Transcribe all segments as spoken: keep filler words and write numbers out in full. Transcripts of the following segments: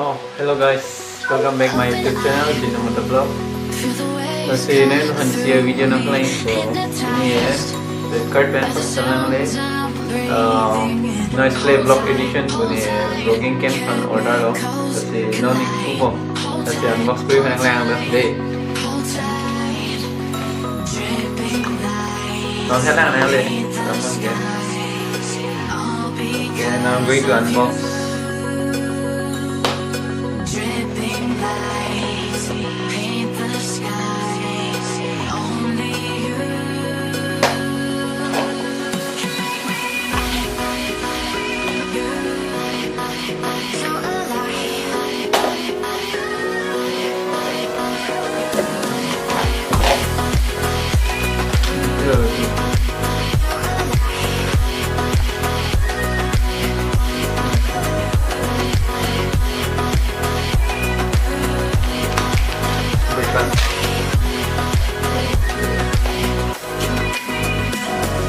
Oh, hello guys, welcome back my YouTube channel, Jinu Motovlog. Lasi nangphan si video nangklang, so pini ya, Flipkart pen pasalang le, uh, Noise Play Vlog Edition pu ne vlogging cam aphan order lo. Lasi non ik kupo. Lasi unbox kuri phan lang dei. Non khan lang le. Okay, now I'm going to unbox.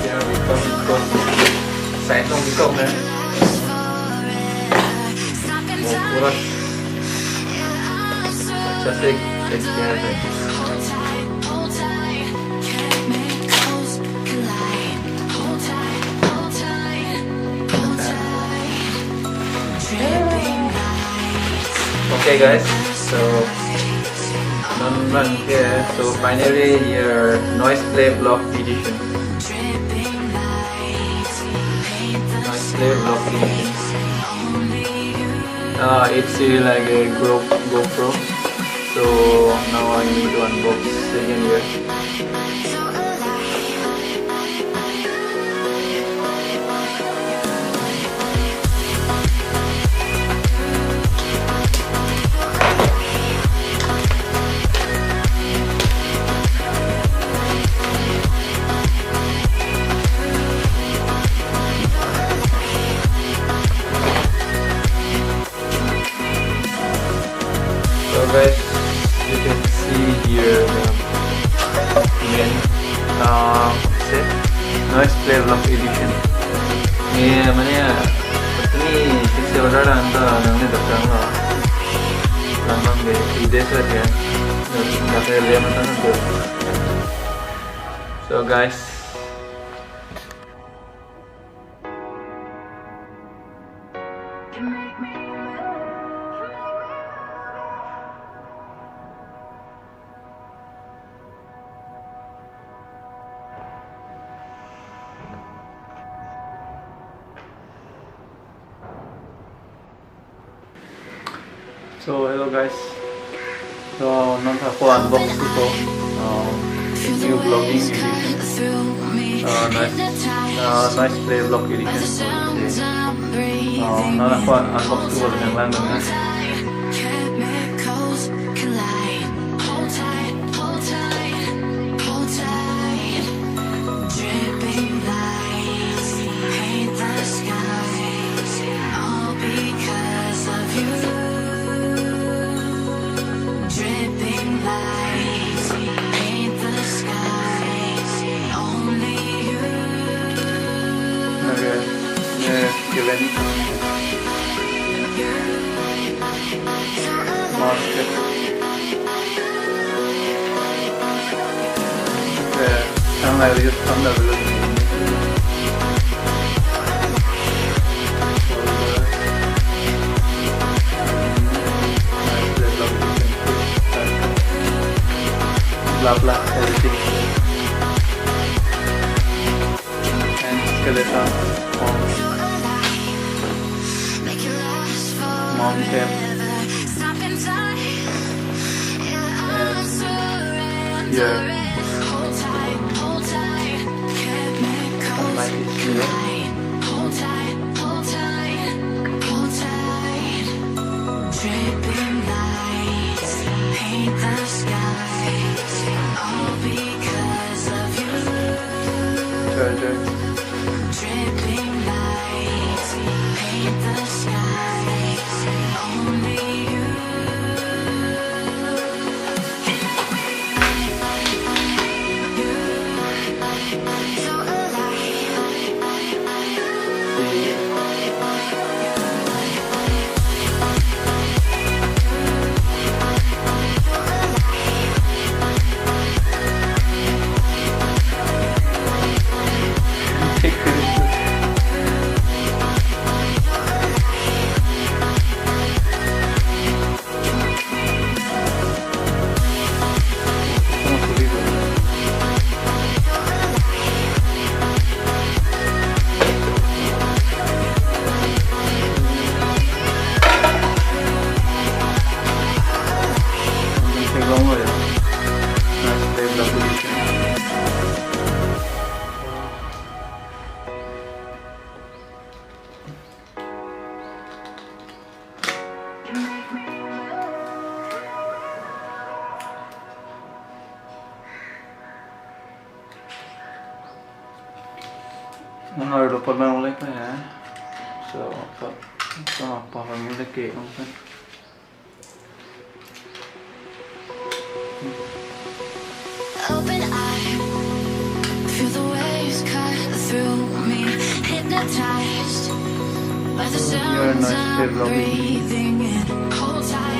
There we come across side along, we come, eh? Oh, pura. Just like, like, yeah, like. Okay, guys, so non lang ke, so finally your Noise Play Vlog Edition. Noise Play Vlog Edition. Uh, it's really like a Go GoPro. So now I need to unbox again here. So guys, you can see here the main, uh, set, Noise Play Vlog Edition. Ye mane, apni kisi order anta nangne daktang lo. Lang lang de, two days lagi ya. Daktang dia matang tu. So guys, So hello guys. So non ako unbox ko, uh, new vlogging edition. Uh, Noise, uh, Noise Play Vlog Edition. Uh, non ako unbox ko lang lang na. Okay. Yeah, given. Master. Eh, ang layo yung ang layo yung blah blah, everything. And skeleton, mom, mom cap. And here, some light is here. Charger. Pernah mulai pa ya. So, apa? So, apa kami lagi? Open eye, feel the waves cut through me. Hypnotized by the You're sounds not I'm developing. Breathing in. Hold tight.